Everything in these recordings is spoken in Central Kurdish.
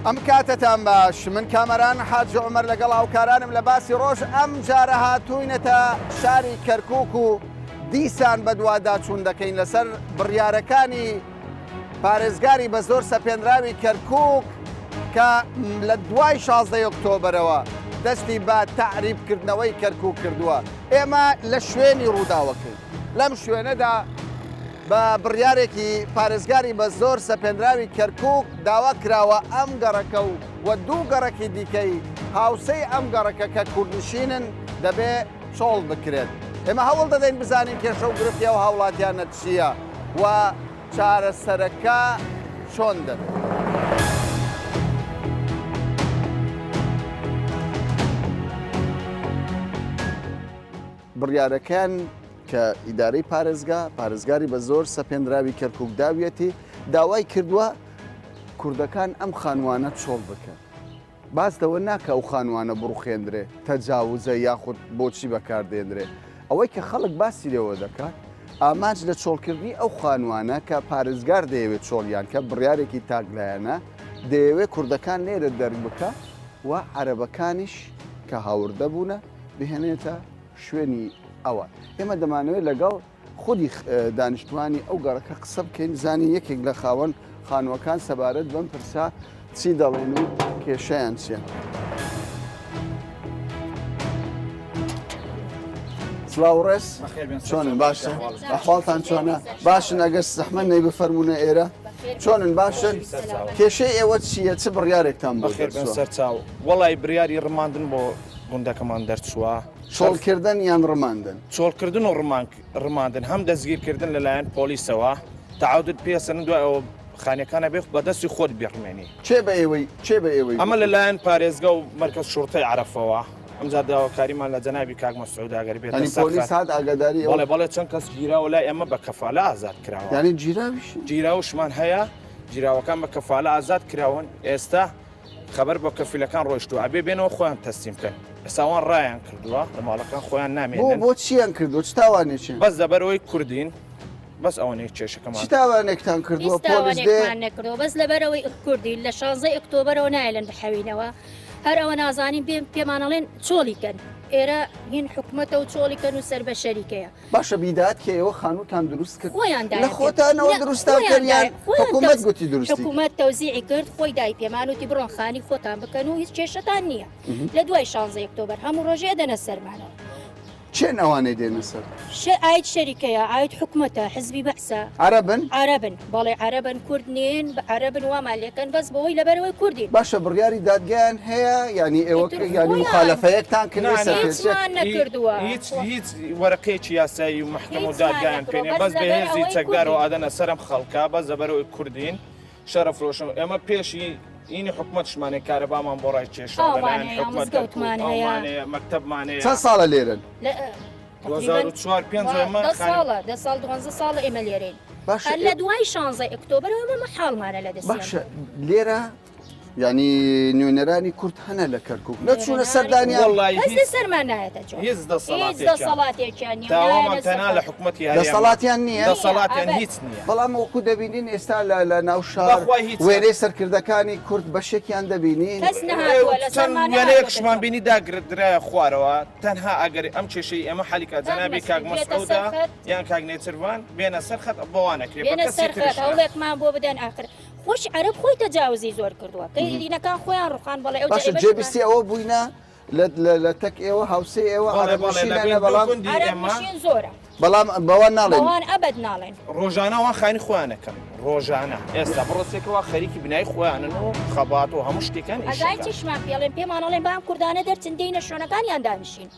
ئەم کاتەتان باش من کامەران حاجی عومەر لەگەڵ هاوکارانم لە باسی ڕۆژ ئەم جارە هاتووینەتە شاری کەرکووک و دیسان بەدواداچوون دەکەین لەسەر بڕیارەکانی پارێزگاری بە زۆر سەپێنراوی کەرکووک کە لە دوای 16 ئۆکتۆبەرەوە دەستی بە تەعریبکردنەوەی کەرکووک کردووە. ئێمە لە شوێنی ڕووداوەکەین. لەم شوێنەدا بە بڕیارێکی پارێزگاری بە زۆر سەپێنراوی کەرکووک داوا کراوە ئەم گەڕەکە و و دوو گەڕەکی دیکەی هاوسێی ئەم گەڕەکە کە کوردنشینن دەبێ چۆڵ بکرێت. ئێمە هەوڵ دەدەین بزانین کێشە و گرفتی ئەو هاوڵاتیانە چییە و چارەسەرەکە چۆن دەبێت. بڕیارەکەیان کە ئیدارەی پارێزگا، پارێزگاری بە زۆر سەپێنراوی کەرکوک داویەتی، داوای کردووە کوردەکان ئەم خانووانە چۆڵ بکەن. باس لەوە ناکا ئەو خانووانە بڕوخێندرێ، تەجاوزە یاخود بۆچی بەکاردێنرێ. ئەوەی کە خەڵک باسی لێوە دەکات، ئامانج لە چۆڵکردنی ئەو خانووانە کە پارێزگار دەیەوێت چۆڵیان کە، بڕیارێکی تاکلایەنە، دەیەوێت کوردەکان لێرە دەربکا و عەرەبەکانیش کە هاوردە بوونە بهێنێتە شوێنی ئەوان. ئێمە دەمانەوێت لەگەڵ خودی دانیشتوانی ئەو گەڕەکە قسە بکەین بزانین یەکێک لە خاوەن خانووەکان سەبارەت بەم پرسە چی دەڵێن و کێشەیان چییە. سڵاو ڕێز چۆنن باشن ئەحواڵتان چۆنە باشن ئەگەر زەحمەت نەی بفەرمونە ئێرە چۆنن باشن کێشەی ئێوە چییە چ بڕیارێکتان بۆ دەرچووە؟ سەرچاو وەڵی بریاری ڕماندن بۆ گوندەکەمان دەرچووە. چۆڵکردن یان ڕماندن؟ چۆڵکردن و ڕماندن هەم دەستگیرکردن لەلایەن پۆلیسەوە تەعەودت پێسەن دوای ئەوە خانەکانە بێ بەدەستی خۆت بیڕمێنی. کێ بە ئێوەی کێ بە ئێوەی ئەمە لەلایەن پارێزگا و مەرکەز شوڕتەی عەرەفەوە ئەمجا داواکاریمان لە جەنابی کاک مەسعود ئەگەر بێتە یانی سەر پۆلیس خەت هات ئاگاداری ئەوە بەڵێ بەڵێ چەند کەس گیراوە لای ئێمە بە کەفالە ئازاد کراوە یانی گیراویش گیراوشمان هەیە گیراوەکان بە کەفالە ئازاد کراون ئێستا خەبەر بۆ کەفیلەکان ڕۆیشتووە ئەبێ بێنەوە خۆیان تەسلیم بکەن ئێستا ئەوان ڕایان کردووە لە ماڵەکان خۆیان بۆ نامێنن بۆ چیان کردووە چ تاوانێکیان بەس لەبەرئەوەی کوردین بەس ئەوەنەی چ کێشەکەمان تاوانێکتان کردووە هیچ پۆلیس دێ تاوانێکمان نەکردووە بەس لەبەرئەوەی کوردین لە شانزەی ئۆکتۆبەرەوە نایەلن بحەوینەوە هەر ئەوە نازانین پێ پێمان ئەڵێن چۆڵی کەن ئێرە هین حکومەتە و چۆڵی کەن و سەر بە شەریکەیە باشە بیدات کە ئێوە خانووتان دروست کرد خۆیان لە دایان پێ خۆتانەوە نە دروستان خۆیان کرد یان دای خۆیان حکوومەت تەوز گوتی دروستی کرد حکوومەت تەوزیعی کرد خۆی دای پێمان وتی بڕۆن خانی خۆتان بکەن و هیچ کێشەتان نییە لە دوای شانزەی ئۆکتۆبەر هەموو ڕۆژێ ئەدەنە سەرمانەوە. کێن ئەوانەی دێنە سەر؟ ش ئاید شەریکەیە ئاید حکومەتە حزبی بەعسە. عەرەبن؟ عەرەبن بەڵێ عەرەبن کورد نین عەرەبن وامان لێکەن بەس بەوەی لەبەرئەوەی کوردین. باشە بڕیاری دادگایان هەیە یانی ئێوە ئیتر یانی خۆیان موخالەفەیەکتان کردوە نا نا سەرپێچیەک؟ هیچمان نەکردووە هیچ هیچ وەرەقەیەکی یاسایی و مەحکەمە و هیچمان دادگایان پێ نەکردووە نیە بەس بەس بە لەبەر هێزی ئەوەی چەکدارەوە کوردین. ئەدەنە سەر ئەم خەڵکە بەس لەبەرئەوەی کوردین شەرەفرۆشن ئێمە پێشی ئینی حکومەتشمان هەیە کارەبامان بۆ ڕای کێشاوە ئاومان لەلایەن هەیە حکومەت دەرکەوت مزگەوتمان هەیە ئاومان هەیە مەکتەبمان هەیە چەند ساڵە لێرەن؟ لە تقریبا 2004 پێنج وا ئێمە دە خانم ساڵە دە ساڵ دوانزە ساڵە ئێمە لێرەین باشە هەر لە دوای شانزەی ئۆکتۆبەرەوە ئێمە مەحاڵمانە لە دەستیان باشە لێرە یانی نوێنەرانی کورد هەنە لە کەرکک نەچوونە نوێنەرانی سەردانیان وەڵی کەس هیچ لەسەرمان نایەتە جواب هیچ هیچ دەسەڵاتێکیان دەسەڵاتێکیان نییە و داوامان نایەنە تەنها سەر لە حکومەتی هەرێمە دەسەڵاتیان نییە نییە دەسەڵاتیان ئەبەد هیچ نییە بەڵام وەکو دەبینین ئێستا لە لە ناو شار بەخوای هیچ وێنەی سەرکردەکانی کورد بەشێکیان دەبینین کەس نەهاتووە چەند لەسەرمان نەهاتووەتە وێنەیەکشمان جواب بینی داگرتدرایە خوارەوە تەنها ئەگەر ئەم کێشەی ئێمە حەلی کا کاک جەنابی کاک مەسعود بێتە مەسعودە سەر خەت یان کاک نێچیرڤان بێنە سەر خەت بەوان ئەکرێ بە بێنە کەسی سەر خەت ترش نا. هەوڵێکمان بۆ بدەن ئاخر خۆش عەرەب خۆی تەجاوزی زۆر کردووە کەی دینەکان خۆیان ڕوخان بەڵێ ئەو باشە جا جێبیستی ئەوە بووینە لە لە لە تەک ئێوە هاوسێی ئێوە بەڵێ عەرەب بەڵێ لە نشینە بەین دوو بەڵام گوندی عەرەب ئێمە نشین زۆرە بەڵام بەوان ناڵێن بەوان ئەبەد ناڵێن. ڕۆژانە وان خانی خۆیان ئەکەن ڕۆژانە ئێستا بڕۆ سێکەوە خەریکی بنای خۆیانن و خەبات و هەموو شتێکان ئیش ئەزای ئەکەن. چیشمان پێڵێن پێمان ئەڵێن با ئەم کوردانە دەرچن دێینە شوێنەکانیان دانیشین.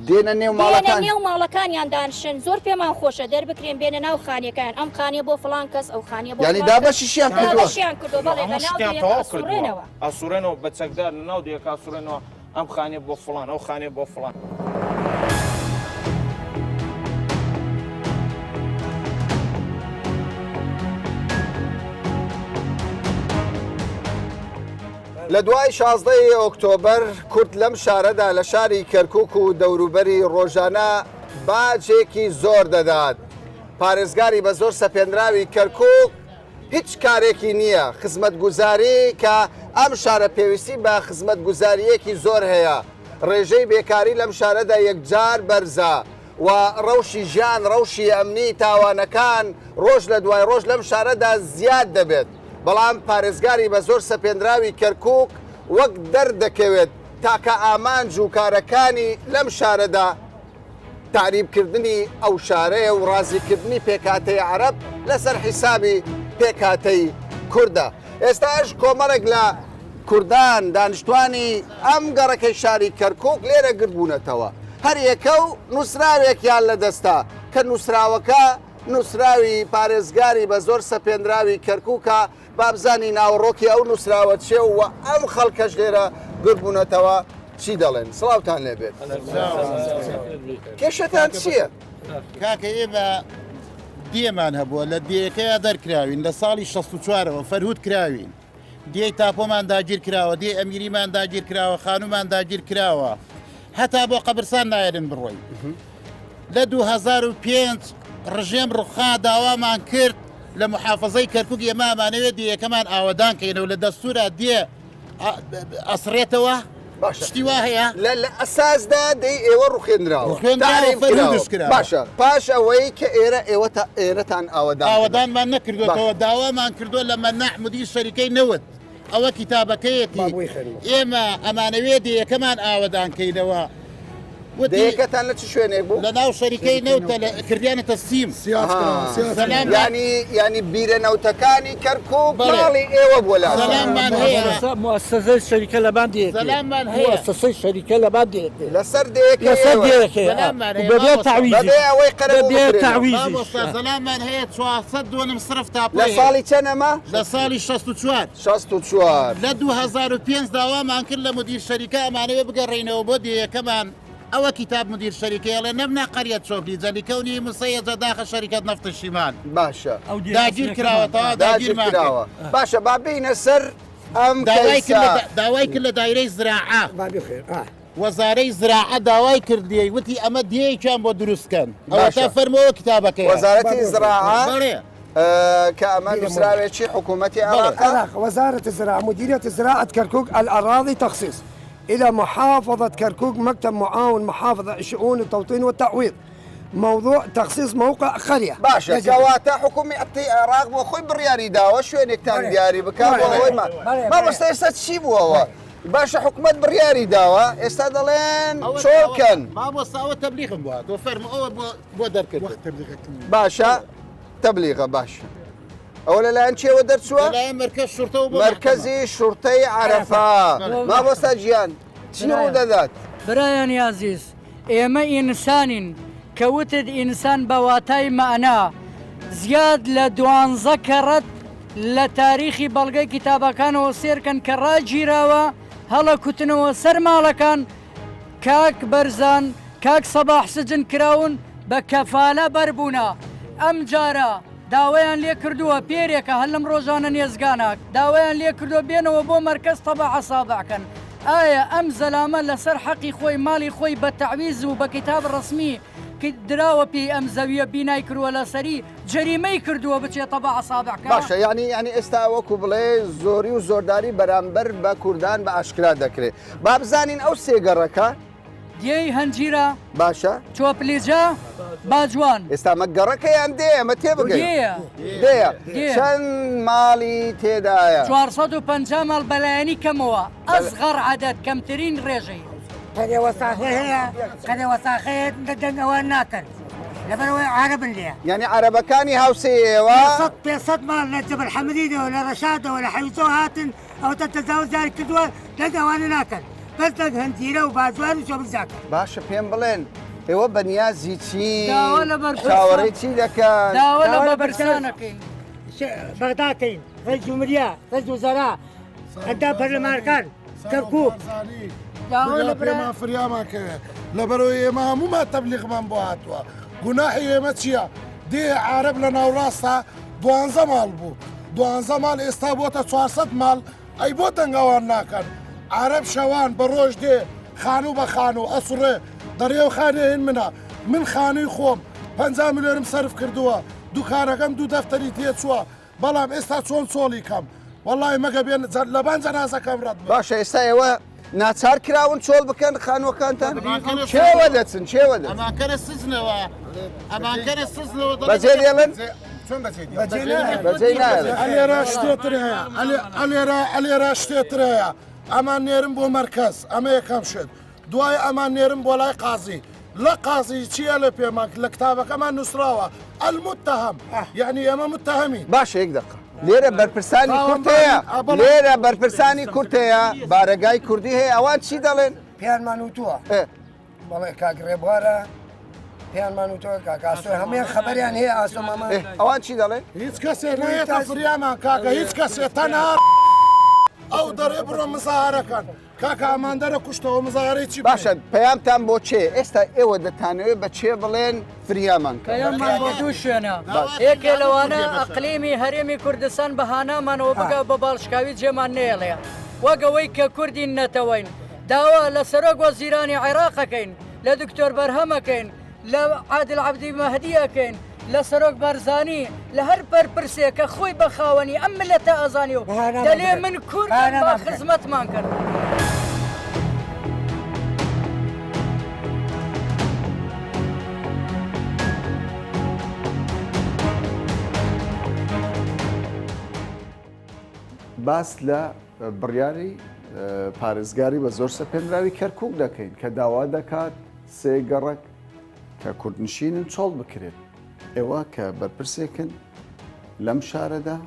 دێنە نێو بێنە ماڵەکان. نێو ماڵەکانیان دانشن زۆر پێمان خۆشە دەربکرێن بێنە ناو خانیەکان ئەم خانیە بۆ فڵان کەس ئەو خانیە بۆ یانی فڵان کەس دابەشیشیان کردووە. دابەشیان کردووە بەڵێ هەموو بە ناو شتیان دێیەکە تەواو کردووە ئەسوڕێنەوە. ئەسوڕێنەوە بە چەکدار لە ناو دێیەکە ئەسوڕێنەوە ئەم خانیە بۆ فڵان ئەو خانیە بۆ فڵان. لە دوای 16 ی ئۆکتۆبەر کورد لەم شارەدا لە شاری کەرکوک و دەوروبەری ڕۆژانە باجێکی زۆر دەدات. پارێزگاری بە زۆر سەپێنراوی کەرکوک. هیچ کارێکی نییە، خزمەتگوزاری کە ئەم شارە پێویستی بە خزمەتگوزارییەکی زۆر هەیە، ڕێژەی بێکاری لەم شارەدا یەکجار بەرزە و ڕەوشی ژیان، ڕەوشی ئەمنی، تاوانەکان ڕۆژ لە دوای ڕۆژ لەم شارەدا زیاد دەبێت، بەڵام پارێزگاری بە زۆر سەپێنراوی کەرکووک وەک دەردەکەوێت تاکە ئامانج و کارەکانی لەم شارەدا تەعریبکردنی ئەو شارەیە و ڕازیکردنی پێکهاتەی عەرەب لەسەر حیسابی پێکهاتەی کوردە. ئێستاش کۆمەڵێک لە کوردان دانیشتوانی ئەم گەڕەکەی شاری کەرکوک لێرە گردبوونەتەوە. هەر یەکە و نووسراوێکیان لە دەستە کە نووسراوەکە نووسراوی پارێزگاری بە زۆر سەپێنراوی کەرکوکە با بزانین ناوەڕۆکی ئەو نووسراوە چیە و ئەم خەڵکەش لێرە گردبوونەتەوە چی دەڵێن؟ سڵاوتان لێبێت. کێشەتان چییە؟ کاکە ئێمە دێمان هەبووە لە دێیەکەیا دەرکراوین لە ساڵی 64ەوە فەرهود کراوین دێی تاپۆمان داگیر کراوە دێ ئەمیریمان داگیر کراوە خانومان داگیر کراوە هەتا بۆ قەبرسان نایەرن بڕۆین لە 2005 ڕژێم ڕوخا داوامان کرد لە محافظەی کەرکک ئێمە ئەمانەوێت دێیەکەمان ئاوەدان کەینەوە لە دەستورا دێ ئەسڕێتەوە شتی وا هەیە لە ئەساسدا دەی ئێوە ڕوخێنراوە باشە پاش ئەوەی کە ئێرە ئێوە تا ئێرەتان ئاوەدان ئاوەدانمان نەکردوەوە داوامان کردووە لە مەناح مدیر شەریکەی نەوت ئەوە کیتابەکەیەتی ئێمە ئەمانەوێ دێیەکەمان ئاوەدان کەینەوە. دێیەکەتان لە چ شوێنێک بوو؟ لە ناو شەریکەی نەوتە لە کردیانە تەسلیم. یانی یانی بیرە نەوتەکانی کەرکوک ماڵی ئێوە بووە لە سەلاممان هەیە. موسسەی شەریکە لەبان دێیەکەی. سەلاممان هەیە. موسسەی شەریکە لەبان دێیەکەی. لەسەر دێیەکەی ئێوە. لەسەر دێیەکەی. سەلاممان هەیە. بەبێ تەعویزیش. بەبێ ئەوەی قەرەبوو بەبێ بکرێنەوە. تەعویزیش. مامۆستا سەلاممان هەیە 400 دۆنم سرف تاپۆ لە هەیە. ساڵی چەند ئەمە؟ لە ساڵی 64. 64. لە 2005 داوامان کرد لە مدیر شەریکە ئەمانەوێ بگەڕێینەوە بۆ دێیەکەمان ئەوە کیتاب مدیر شەریکەی ئەڵێ نەمنا قەریەت چۆپلی جەلی کەونی مسەیەجە داخە شەریکەت نەفت شیمال باشە داگیر کراوە تەواو داگیر داگیرمان کرد. کراوە باشە با بێینە سەر ئەم داوای کرد کەیسە. لە داوای کرد لە دایرەی زراعە با بخێر ئا. وەزارەی زراعە داوای کرد لێی وتی ئەمە دێیەکیان بۆ دروست کەن ئەوەتا باشە. فەرمووە کتابەکەیە وەزارەتی زراعە بەڵێ کە ئەمە نووسراوێکی حکوومەتی عێراقە. عراق وزارة الزراعة مديرية زراعة كركوك الأراضي تخصيص إلى محافظة كركوك مكتب معاون محافظة شؤون التوطين والتعويض موضوع تخصيص موقع قرية باشە کەواتە حکوومەتی عێراق بۆ خۆی بڕیاری داوە شوێنێکتان دیاری بکا بۆ ئەوەی ما مامۆستا ئێستا چی بووەوە باشە حکومەت بڕیاری داوە ئێستا دەڵێن چۆڵ کەن. مامۆستا ئەوە تەبلیغم بۆ هاتووە فەرموو ئەوە بۆ دەرکردن. باشە تەبلیغە باشە ئەوە لەلایەن چێوە دەرچووە؟ لەلایەن مەرکەز شورتەوە بۆ مەرکەزی شورتەی عەرەفە. مامۆستا گیان چی ڕوودەدات؟ برایانی ئازیز ئێمە ئینسانین کە وتت ئینسان بە واتای مەعنا زیاد لە دوانزە کەڕەت لە تاریخی بەڵگەی کیتابەکانەوە سێرکەن کە ڕاگیراوە هەڵەکوتنەوە سەر ماڵەکان کاک بەرزان کاک سەباح سجن کراون بە کەفالە بەربوونە ئەم جارە داوایان لێ کردووە پێرێکە هەر لەم ڕۆژانە نێزگانە داوایان لێ کردووە بێنەوە بۆ مەرکەز تەبع ئەسابع کەن ئایا ئەم زەلامە لەسەر حەقی خۆی ماڵی خۆی بە تەعویز و بە کیتاب ڕەسمی دراوە پێی ئەم زەویە بینای کرووە لەسەری جەریمەی کردووە بچێ تەبع ئەسابع کە. باشە یانی یانی ئێستا وەکو بڵێ زۆری و زۆرداری بەرامبەر بە کوردان بە ئاشکرا دەکرێ با بزانین ئەو سێ گەڕەکە دێی هەنجیرە. باشە. چۆپلیجە، باجوان. ئێستا ئەمە گەڕەکە یان دێیە؟ ئەمە تێبگەین. دێیە. دێیە. دێیە. چەند ماڵی تێدایە؟ 450 ماڵ بەلایەنی کەمەوە، ئەسغەر عەدەد، کەمترین ڕێژەی. قەرێ وەساخێ هەیە، قەرێ وەساخێ دەدەن ئەوان ناکەن. لەبەرئەوەی عەرەبن لێیان. یانی عەرەبەکانی هاوسێی ئێوە؟ 500 ماڵ لە جەبەل حەمرینەوە، لە ڕەشادەوە، لە حەویجەوە هاتن، ئەوەتا تەجاوزیان کردووە دەنگ ئەوانە ناکەن بەس دەنگ هەنجیرە و باجوان و چۆبک زاکەن. باشە پێم بڵێن ئێوە بەنیازی چین؟ داوا لە بەرپرسان چاوەڕێی چی دەکەن؟ داوا لە بەرپرسان ئەکەین. بەغدا کەین ڕئیس جمهوریە ڕئیس وزەرا ئەندام پەرلەمانەکان کەرکوک. داوا لە برا پێمان فریامان کەوێ لەبەرئەوەی ئێمە هەموومان تەبلیغمان بۆ هاتووە گوناحی ئێمە چییە دێ عارەب لە ناوڕاستە دوانزە ماڵ بوو دوانزە ماڵ ئێستا بۆتە 400 ماڵ ئەی بۆ دەنگ ئەوان ناکەن عارەب شەوان بە ڕۆژ دێ خانوو بە خانوو ئەسوڕێ دەڕێ ئەو خانووە هین منە من خانووی خۆم 50 ملیۆنم سەرف کردووە دوکانەکەم دوو دەفتەری تێچووە. بەڵام ئێستا چۆن چۆڵی کەم وەڵی مەگە بێن لەبان جەنازەکەم ڕەت بن. باشە ئێستا ئێوە ناچار کراون چۆڵ بکەن خانووەکانتان؟ چێوە دەچن چێوە دەچن؟ ئەمانکەرە سزنەوە ئەمانکەرە سزنەوە بەجێ دێڵن؟ چۆن بەجێ بەجێ نایەڵن. ئەلێرە شتێتر هەیە ئەلێرە ئەلێرە شتێتر هەیە ئەمان نێرم بۆ مەرکەز ئەمە یەکەم شت دوای ئەمان نێرم بۆ لای قازی لە قازی چییە لە پێمان لە کتابەکەمان نووسراوە المتهم یعنی ئێمە متهمین باشە یەک دقە لێرە بەرپرسانی کورد هەیە لێرە بەرپرسانی کورد هەیە بارەگای کوردی هەیە ئەوان چی دەڵێن پێیانمان وتووە بەڵێ کاک ڕێبوارە پێیانمان وتووە کاک ئاسۆ هەموویان خەبەریان هەیە ئاسۆ ماما ئەوان چی دەڵێن هیچ کەسێ نایەتە فریامان کاکە هیچ کەسێ تەنها ئەو دەرێ بڕۆ مزاهرەکەن کاکە ئەمان دەرە کوشتەوە مزارەی چی باشە پەیامتان بۆ چێ ئێستا ئێوە دەتانەوێت بە چێ بڵێن فریامان کە پەیاممان بۆ دوو شوێنە یەکێ لەوانە ئەقلیمی هەرێمی کوردستان بە هانامانەوە بگا بە باڵشکاوی جێمان نێڵێ وەک ئەوەی کە کوردین نەتەوەین داوا لە سەرۆک وەزیرانی عێراق ئەکەین لە دکتۆر بەرهەم ئەکەین لە عادل عەبدی مەهدی ئەکەین لە سەرۆک بارزانی لە هەر بەرپرسێک کە خۆی بە خاوەنی ئەم ملەتە ئەزانی و دەلێ من کوردم با خزمەتمان کەن. باس لە بڕیاری پارێزگاری بە زۆر سەپێنراوی کەرکوک دەکەین کە داوا دەکات سێ گەڕەک کە کوردنشینن چۆڵ بکرێت. ئێوە کە بەرپرسێکن لەم شارەدا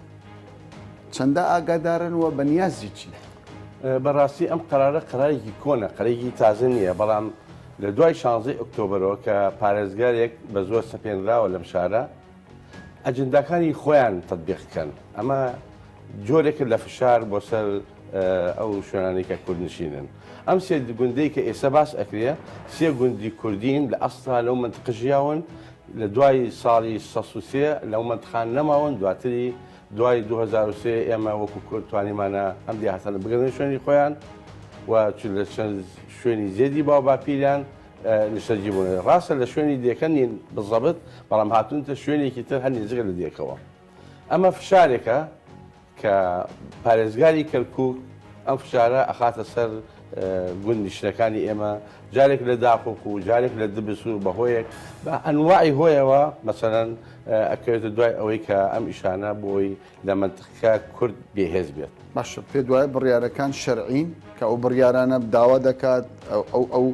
چەندە ئاگادارن و بە نیازی چین؟ بەڕاستی ئەم قەرارە قەرارێکی کۆنە، قەرێکی تازە نییە، بەڵام لە دوای شانزەی ئۆکتۆبەرەوە کە پارێزگارێک بە زۆر سەپێنراوە لەم شارە، ئەجنداکانی خۆیان تەتبیق کەن، ئەمە جۆرێکە لە فشار بۆ سەر ئەو شوێنانەی کە کوردنشینن. ئەم سێ گوندەی کە ئێستا باس ئەکرێ سێ گوندی کوردین لە ئەسڵا لەو مەنتقە ژیاون، لە دوای ساڵی 63 لەو مەنتقان نەماون، دواتری دوای 2003 ئێمە وەکو کورد توانیمانە ئەم دێهاتانە بگەنە شوێنی خۆیان و لە چەند شوێنی زێدی باو باپیریان نیشتەجی بوون. ڕاستە لە شوێنی دێکە نین بزەبت، بەڵام هاتوونتە شوێنێکی تر هەر نزیکە لە دێکەوە. ئەمە فشارێکە کە پارێزگاری کەرکووک ئەم فشارە ئەخاتە سەر گوندنشینەکانی ئێمە، جارێک لە داقوق و جارێک لە دبس و بەهۆیەک بە ئەنواعی هۆیەوە مەسەلەن ئەکەوێتە دوای ئەوەی کە ئەم ئیشانە بۆی لە مەنتقەکە کورد بێهێز بێت. باشە پێت وایە بڕیارەکان شەرعین کە ئەو بڕیارانە داوا دەکات ئەو ئەو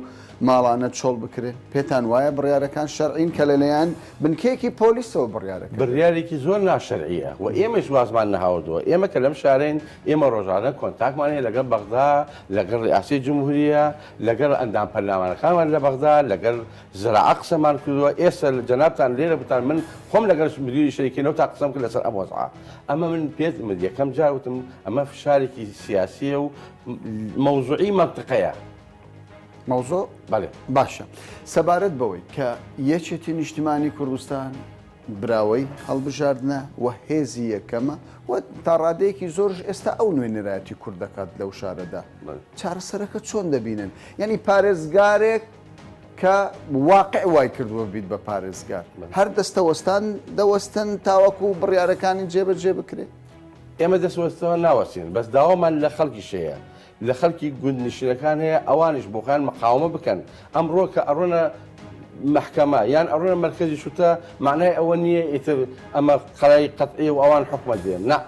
ماڵانە چۆڵ بکرێن؟ پێتان وایە بڕیارەکان شەرعین کە لەلایەن بنکەیەکی پۆلیسەوە بڕیارەکە بڕیارێکی زۆر ناشەرعیە و ئێمەش وازمان نەهاوردووە ئێمە کە لەم شارەین ئێمە ڕۆژانە کۆنتاکمان هەیە لەگەڵ بەغدا لەگەڵ ڕیاسی جمهوریە لەگەڵ ئەندام پەرلەمانەکانمان لە بەغدا لەگەڵ زراعە قسەمان کردووە ئێستا جەنابتان لێرە بتان من خۆم لەگەڵ مدیری شەریکەی نەوتا قسەم کرد لەسەر ئەم وەزعە ئەمە من پێت من یەکەم جار وتم ئەمە فشارێکی سیاسیە و مەوزوعی مەنتقەیە. مەوزوع؟ بەڵێ. باشە سەبارەت بەوەی کە یەکێتی نیشتیمانی کوردستان براوەی هەڵبژاردنە و هێزی یەکەمە و تا ڕادەیەکی زۆرش ئێستا ئەو نوێنەرایەتی کورد دەکات لەو شارەدا چارەسەرەکە چۆن دەبینن؟ یعنی پارێزگارێک کە واقع وای کردووە بیت بە پارێزگار هەر دەستەوەستان دەوەستن تاوەکو بڕیارەکانی جێبەجێ بکرێت؟ ئێمە دەستوەستەوە ناوەستین بەس داوامان لە خەڵکیش هەیە لە خەڵکی گوندنشینەکان هەیە ئەوانیش بۆ خۆیان مقاومە بکەن ئەمڕۆ کە ئەڕۆنە مەحکەمە یان ئەڕۆنە مەرکەزی شوتە معنای ئەوە نییە ئیتر ئەمە قەرای قەتعی و ئەوان حکومە دێن نا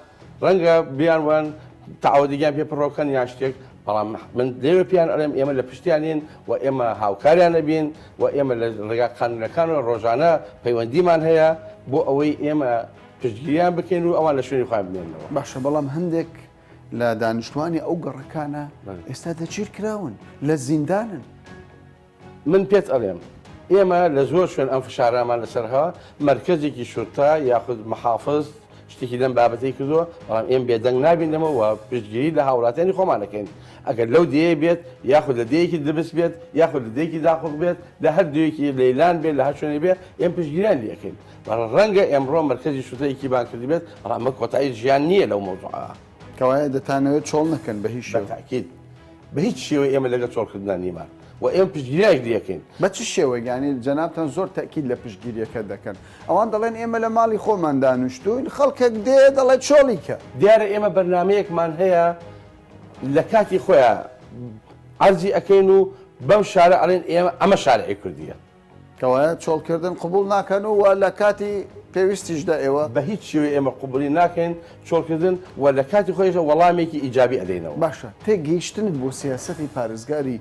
ڕەنگە بیان وان تعودیان پێ پڕۆکەن یان شتێک بەڵام من لێوە پیان ئەڵێم ئێمە لە پشتیانین و ئێمە هاوکاریان ئەبین و ئێمە لە ڕێگا قانونەکان و ڕۆژانە پەیوەندیمان هەیە بۆ ئەوەی ئێمە پشتگیریان بکەین و ئەوان لە شوێنی خۆیان بمێننەوە. باشە بەڵام هەندێک لە دانیشتوانی ئەو گەڕەکانە ئێستا دەچیر کراون لە زیندانن. من پێت ئەڵێم ئێمە لە زۆر شوێن ئەم فشارەمان لەسەر هەوە مەرکەزێکی شورتە یاخود محافز شتێکی لەم بابەتەی کردووە بەڵام ئێم بێدەنگ نابین لەمە و پشتگیری لە هاوڵاتیانی خۆمان دەکەین ئەگەر لەو دێیە بێت یاخود لە دێیەکی دبس بێت یاخود لە دێیەکی داقوق بێت لە هەر دێیەکی لەیلان بێت لە هەر شوێنێ بێت ئێم پشتگیریان لێ ئەکەین بەڵام ڕەنگە ئێمڕۆ مەرکەزی شورتەیەکی بان کردبێت بەڵام ئەمە کۆتایی ژیان نییە لەو مەوزوعە. کەوایە دەتانەوێت چۆڵ نەکەن بە هیچ شێوەیەک؟ بە تەئکید بە هیچ شێوەیەک ئێمە لەگەڵ چۆڵکردنا نیمان. و ئێمە پشتگیریش لێکەین. بە چ شێوەیەک؟ یانی جەنابتان زۆر تەئکید لە پشتگیریەکە دەکەن. ئەوان دەڵێن ئێمە لە ماڵی خۆمان دانیشتووین، خەڵکێک دێ دەڵێ چۆڵی کە. دیارە ئێمە بەرنامەیەکمان هەیە لە کاتی خۆیا عەرزی ئەکەین و بەم شارە ئەڵێن ئێمە ئەمە شارعی کوردیە. کەوایە چۆڵکردن قبوڵ ناکەن و لە کاتی پێویستیشدا ئێوە. بە هیچ شێوەیەک ئێمە قبوڵی ناکەین چۆڵکردن و لە کاتی خۆیشدا وەڵامێکی ئیجابی ئەدەینەوە. باشە تێگەیشتنت بۆ سیاسەتی پارێزگاری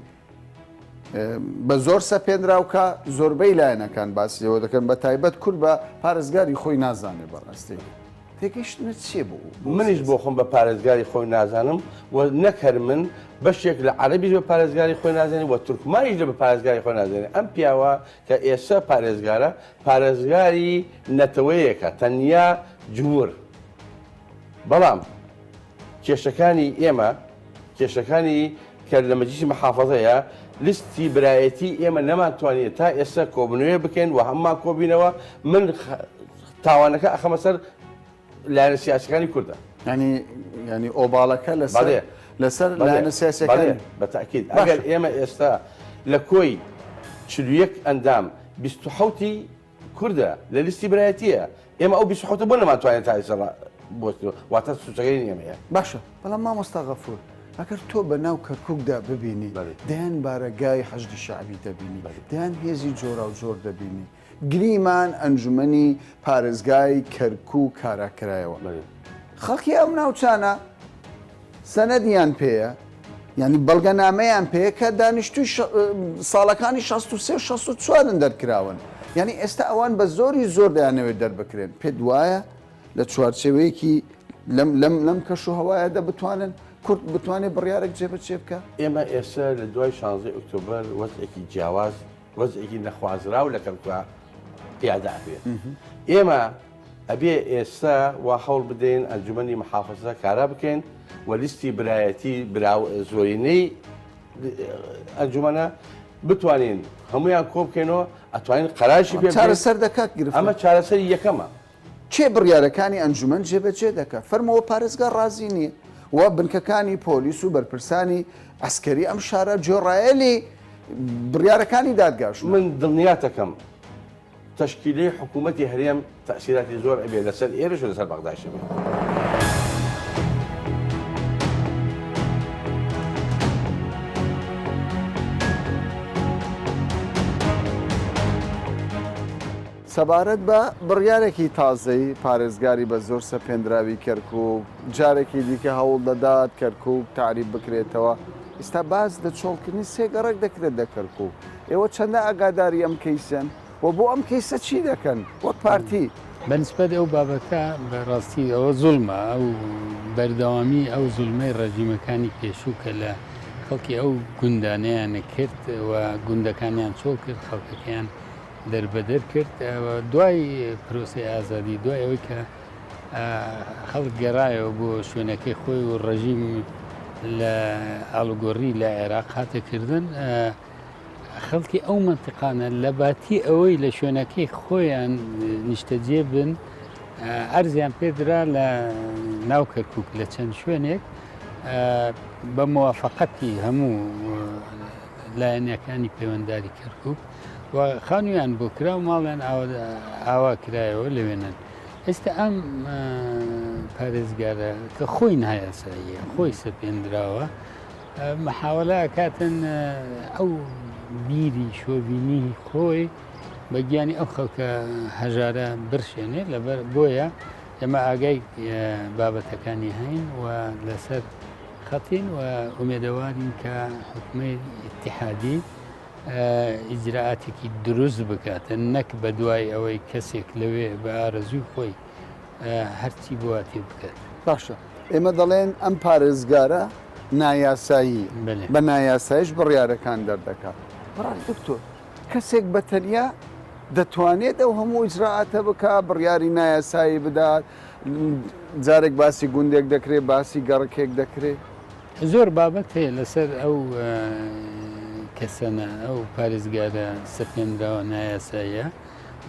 بە زۆر سەپێنراو کە زۆربەی لایەنەکان باسی لێوە دەکەن بە تایبەت کورد بە پارێزگاری خۆی نازانێ بەڕاستی تێگەیشتنت چییە بۆ منیش بۆ خۆم بە پارێزگاری خۆی نازانم و نەک هەر من بەشێک لە عەرەبیش بە پارێزگاری خۆی نازانێ و تورکمانیش لە بە پارێزگاری خۆی نازانێ ئەم پیاوە کە ئێستا پارێزگارە پارێزگاری نەتەوەیەکە تەنیا جمهور بەڵام کێشەکانی ئێمە کێشەکانی کە لە مەجلیسی محافەزەیە لیستی برایەتی ئێمە نەمانتوانیە تا ئێستا کۆبنەوەیە بکەین و هەمومان کۆبینەوە من تاوانەکە ئەخەمە سەر لایەنە سیاسەکانی کوردە ینی ینی ئۆباڵەکە لەسەر لەسەر لایەنە سیاسەکان بە تاکید ئەگەر ئێمە ئێستا لە کۆی 41 ئەندام 27 کوردە لە لیستی برایەتیە ئێمە ئەو 27 بۆ نەمانتوانێت تا ئێستا بۆ واتە سوچەکەی ئێمەیە باشە بەڵام مامۆستا غەفور ئەگەر تۆ بە ناو کەرکووکدا ببینی دەیان بارەگای حەشدی شەعبی دەبینی دەیان هێزی جۆراوجۆر دەبینی گریمان ئەنجومەنی پارێزگای کەرکووک کارا کرایەوە. خەڵکی ئەم ناوچانە سەنەدیان پێیە یانی بەڵگەنامەیان پێیە کە دانیشتووی ساڵەکانی 63 و 64 دەرکراون. یانی ئێستا ئەوان بە زۆری زۆر دەیانەوێت دەربکرێن. پێت وایە لە چوارچێوەیەکی لەم لەم لەم کەش و هەوایەدا بتوانن کورد بتوانێت بڕیارێک جێبەجێ بکا؟ ئێمە ئێستا لە دوای شانزەی ئۆکتۆبەر وەزعێکی جیاواز وەزعێکی نەخوازراو لە کەرکوکا پیادە ئەکرێت. ئێمە ئەبێ ئێستا وا هەوڵ بدەین ئەنجومەنی محافزە کارا بکەین و لیستی برایەتی برا زۆرینەی ئەنجومەنە بتوانین هەمویان کۆ بکەینەوە ئەتوانین قەرارشی پێ چارەسەر دەکات گرفت ئەمە چارەسەری یەکەمە. کێ بڕیارەکانی ئەنجومەن جێبەجێ دەکات؟ فەرمووە پارێزگار ڕازی نییە و بنکەکانی پۆلیس و بەرپرسانی عەسکەری ئەم شارە گوێڕایەلی بڕیارەکانی دادگاشن. من دڵنیاتەکەم تەشکیلەی حکوومەتی هەرێم تەئسیراتی زۆر ئەبێ لەسەر ئێرەش و لەسەر بەغدایش ئەبێ. سەبارەت بە بڕیارێکی تازەی پارێزگاری بە زۆر سەپێندراوی کەرکوک، جارێکی دیکە هەوڵ دەدات کەرکوک تەعریب بکرێتەوە، ئیستا باس لە چۆڵکردنی سێ گەڕەک دەکرێت لە کەرکوک، ئێوە چەندە ئاگاداری ئەم کەیسەن و بۆ ئەم کەیسە چی دەکەن وەک پارتی؟ بە نیسبەت ئەو بابەتە بە ڕاستی ئەوە زوڵمە، ئەو بەردەوامی ئەو زوڵمەی ڕێژیمەکانی پێشوو کە لە خەڵکی ئەو گوندانەیانە کرد و گوندەکانیان چۆڵ کرد، خەڵکەکەیان دەربەدەر کرد دوای پرۆسەی ئازادی دوای ئەوەی کە خەڵک گەڕایەوە بۆ شوێنەکەی خۆی و ڕژیم لە ئاڵوگۆڕی لە عێراق هاتەکردن خەڵکی ئەو منتیقانە لە باتی ئەوەی لە شوێنەکەی خۆیان نیشتەجێ بن ئەرزیان پێدرا لە ناو کەرکک لە چەند شوێنێک بە موافقەتی هەموو لایەنەکانی پەیوەنداری کەرکک و خانوویان بۆ کرا و ماڵیان ئاوا کرایەوە لەوێنن ئێستا ئەم پارێزگارە کە خۆی نایاساییە خۆی سەپێنراوە محاولە کاتن ئەو بیری شۆڤینی خۆی بە گیانی ئەو خەڵکە هەژارە برشێنێ لەبەر بۆیە ئێمە ئاگای بابەتەکانی هەین و لەسەر خەتین و ئومێدەوارین کە حکومەی ئیتیحادی ئیجرائاتێکی دروست بکات نەک بە دوای ئەوەی کەسێک لەوێ بە ئارەزووی خۆی هەرچی بواتێ بکات. باشە ئێمە دەڵێن ئەم پارێزگارە نایاسایی بە نایاسایش بڕیارەکان دەردەکات بەڕاست دکتۆر کەسێک بە تەنیا دەتوانێت ئەو هەموو ئیجرائاتە بکا بڕیاری نایاسایی بدات جارێک باسی گوندێک دەکرێت باسی گەڕکێک دەکرێت زۆر بابەت هەیە لەسەر ئەو کەسەنە ئەو پارێزگارە سەپێنراوە نایاساییە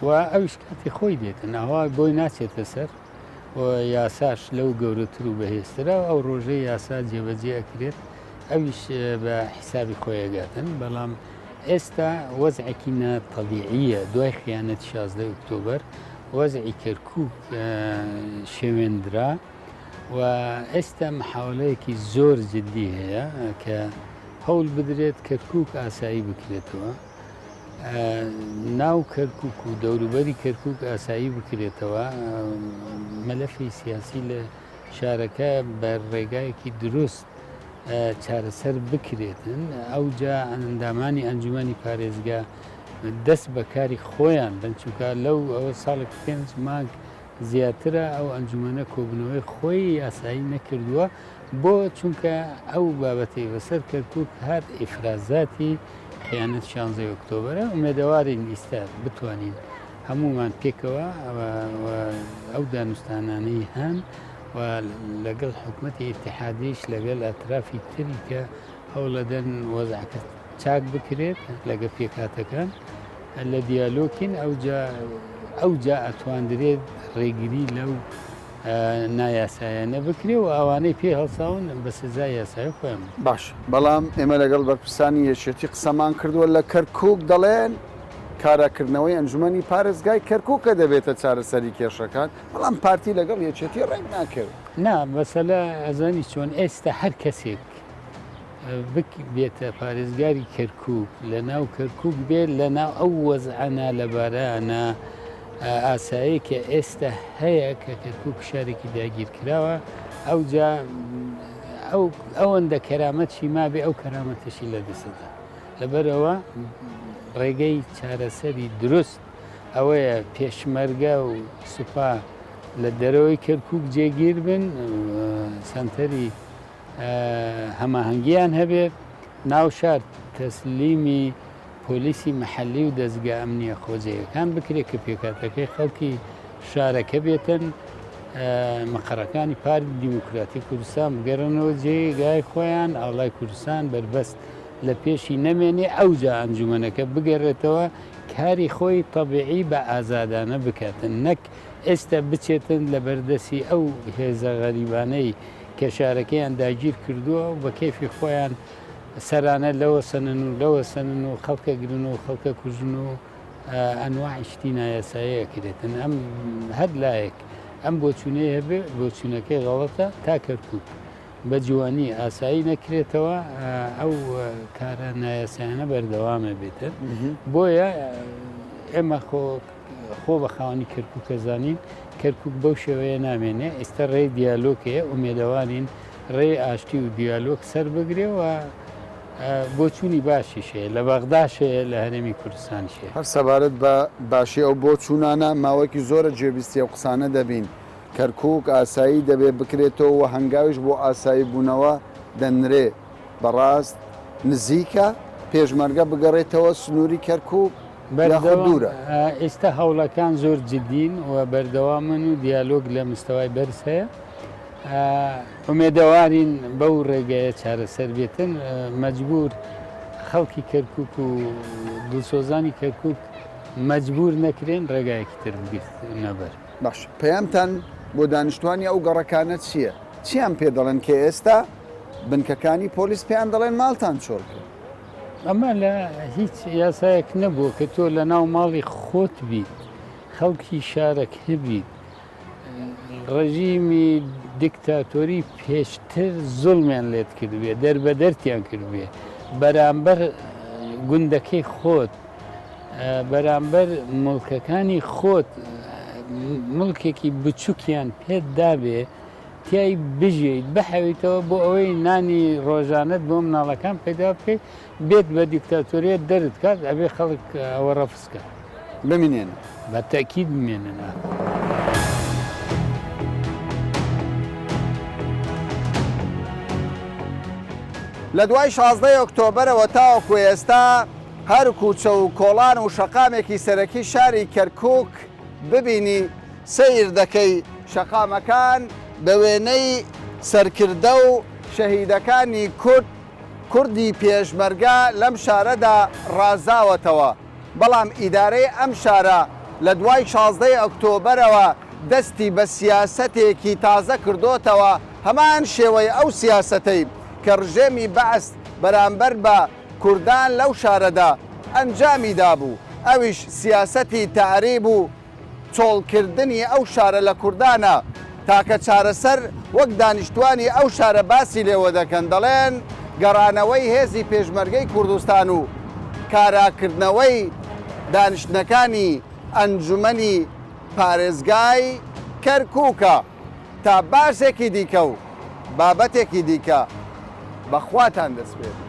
و ئەویش کاتی خۆی دێتن ئەوە بۆی ناچێتە سەر و یاساش لەو گەورەتر و بەهێزترە ئەو ڕۆژەی یاسا جێبەجێ ئەکرێت ئەویش بە حیسابی خۆیەگاتن بەڵام. ئێستا وەزعێکی ناتەبیعیە دوای خیانەت 16 ئۆکتۆبەر وەزعی کەرکوک شێوێندرا و ئێستا محاولەیەکی زۆر جدی هەیە کە هەوڵ بدرێت کەرکوک ئاسایی بکرێتەوە ناو کەرکک و دەوروبەری کەرکک ئاسایی بکرێتەوە مەلەفی سیاسی لە شارەکە بە ڕێگایەکی دروست چارەسەر بکرێتن ئەوجا ئەندامانی ئەنجومەنی پارێزگا دەست بە کاری خۆیان بن چونکە لەو ئەوە ساڵێک پێنج مانگ زیاترە ئەو ئەنجومەنە کۆبوونەوەی خۆی یاسایی نەکردووە بۆ چونکە ئەو بابەتەی بەسەر کەرکک هات ئیفرازاتی خیانەت شانزەی ئۆکتۆبەرە ئومێدەوارین ئیستا بتوانین هەموومان پێکەوە ئەو دانوستانانەی هەن و لەگەڵ حکومەتی ئیتیحادیش لەگەڵ ئەترافی تری کە هەوڵەدەن وەزعەکە چاک بکرێت لەگە پێکهاتەکان لە دیالۆکین ئەوجا ئەوجا ئەتواندرێت ڕێگری لەو نایاسایانە بکرێ و ئەوانەی پێ هەڵساون بە سزای یاسایی خۆیان باش بەڵام ئێمە لەگەڵ بەرپرسانی یەکێتی قسەمان کردووە لە کەرکک دەڵێن کاراکردنەوەی ئەنجومەنی پارێزگای کەرکوکە دەبێتە چارەسەری کێشەکان، بەڵام پارتی لەگەڵ یەکێتی ڕێک ناکەوێت. نا مەسەلە ئەزانی چۆن ئێستا هەر کەسێک بێتە پارێزگاری کەرکوک لە ناو کەرکوک بێت لە ناو ئەو وەزعە نالەبارە نا ئاسایی کە ئێستا هەیە کە کەرکوک شارێکی داگیرکراوە ئەوجا ئەو ئەوەندە کەرامەتشی مابێ ئەو کەرامەتەشی لە دەستدا. لەبەرئەوە ڕێگەی چارەسەری دروست ئەوەیە پێشمەرگە و سوپا لە دەرەوەی کەرکوک جێگیر بن، سەنتەری هەماهەنگیان هەبێت، ناو شار تەسلیمی پۆلیسی مەحەلی و دەزگا ئەمنیە خۆجێیەکان بکرێت کە پێکهاتەکەی خەڵکی شارەکە بێتن، مەقەڕەکانی پارتی دیموکراتی کوردستان بگەڕێنەوە جێگای خۆیان، ئاڵای کوردستان بەربەست لە پێشی نەمێنێ ئەوجا ئەنجومەنەکە بگەرێتەوە کاری خۆی تەبیعی بە ئازادانە بکاتن نەک ئێستا بچێتن لە بەردەسی ئەو هێزە غەریبانەی کە شارەکەیان داگیر کردووە و بە کەیفی خۆیان سەرانە لەوە سەنن و لەوە سەنن و خەڵکە گرن و خەڵکە کوژن و ئەنواعی شتی نایاسایی ئەکرێتن ئەم هەر لایەک ئەم بۆچوونەی هەبێ بۆچوونەکەی غەڵەتە تا کەرکوک بە جوانی ئاسایی نەکرێتەوە ئەو کارە نایاسایانە بەردەوامە بێتن بۆیە ئێمە خۆ خۆ بە خاوەنی کەرکووکە زانین کەرکک بەو شێوەیە نامێنێ ئێستا ڕێی دیالۆکەیە ئومێدەوارین ڕێی ئاشتی و دیالۆک سەر بگرێ و بۆچوونی باشیش هەیە لە بەغداش هەیە لە هەرێمی کوردستانیش هەیە. هەر سەبارەت بە باشی ئەو بۆچوونانە ماوەیەکی زۆرە گوێبیستی ئەو قسانە دەبین کەرکوک ئاسایی دەبێ بکرێتەوە و هەنگاویش بۆ ئاسایی بوونەوە دەنرێ. بەڕاست نزیکە پێشمەرگە بگەڕێتەوە سنووری کەرکوک یاخود دوورە؟ ئێستا هەوڵەکان زۆر جدین و بەردەوامن و دیالۆگ لە مستەوای بەرز هەیە. ئومێدەوارین بەو ڕێگەیە چارەسەر بێتن. مەجبوور خەڵکی کەرکوک و دڵسۆزانی کەرکوک مەجبوور نەکرێن ڕێگایەکی تر بگرنەبەر. باشە پەیامتان بۆ دانیشتوانی ئەو گەڕەکانە چییە؟ چیان پێ دەڵێن کە ئێستا بنکەکانی پۆلیس پێیان دەڵێن ماڵتان چۆڵ کەن؟ ئەمە لە هیچ یاسایەک نەبووە کە تۆ لە ناو ماڵی خۆت بیت، خەڵکی شارەکە بیت، ڕژیمی دیکتاتۆری پێشتر زوڵمیان لێت کردبێ، دەربەدەرتیان کردبێ، بەرامبەر گوندەکەی خۆت، بەرامبەر موڵکەکانی خۆت موڵکێکی بچوکیان پێت دابێ تیای بژیت بحەویتەوە بۆ ئەوەی نانی ڕۆژانەت بۆ مناڵەکان پەیدا بکەیت بێت بە دیکتاتۆریەت دەرت کات ئەبێ خەڵک ئەوە ڕەفز کات. بمینێنن. بە تەئکید بمێنن. لە دوای 16 ئۆکتۆبەرەوە تاوەکو ئێستا هەر کوچە و کۆڵان و شەقامێکی سەرەکی شاری کەرکووک ببینی، سەیر دەکەی شەقامەکان بە وێنەی سەرکردە و شەهیدەکانی کورد، کوردی پێشمەرگە لەم شارەدا ڕازاوەتەوە، بەڵام ئیدارەی ئەم شارە لە دوای 16 ی ئۆکتۆبەرەوە دەستی بە سیاسەتێکی تازە کردۆتەوە، هەمان شێوەی ئەو سیاسەتەی کە ڕژێمی بەعس بەرامبەر بە کوردان لەو شارەدا. ئەنجامی دابوو، ئەویش سیاسەتی تەعریب و چۆڵکردنی ئەو شارە لە کوردانە، تاکە چارەسەر وەک دانیشتوانی ئەو شارە باسی لێوە دەکەن دەڵێن گەڕانەوەی هێزی پێشمەرگەی کوردستان و کاراکردنەوەی دانیشتنەکانی ئەنجومەنی پارێزگای کەرکوکە. تا باسێکی دیکە و بابەتێکی دیکە بە خواتان دەسپێرم.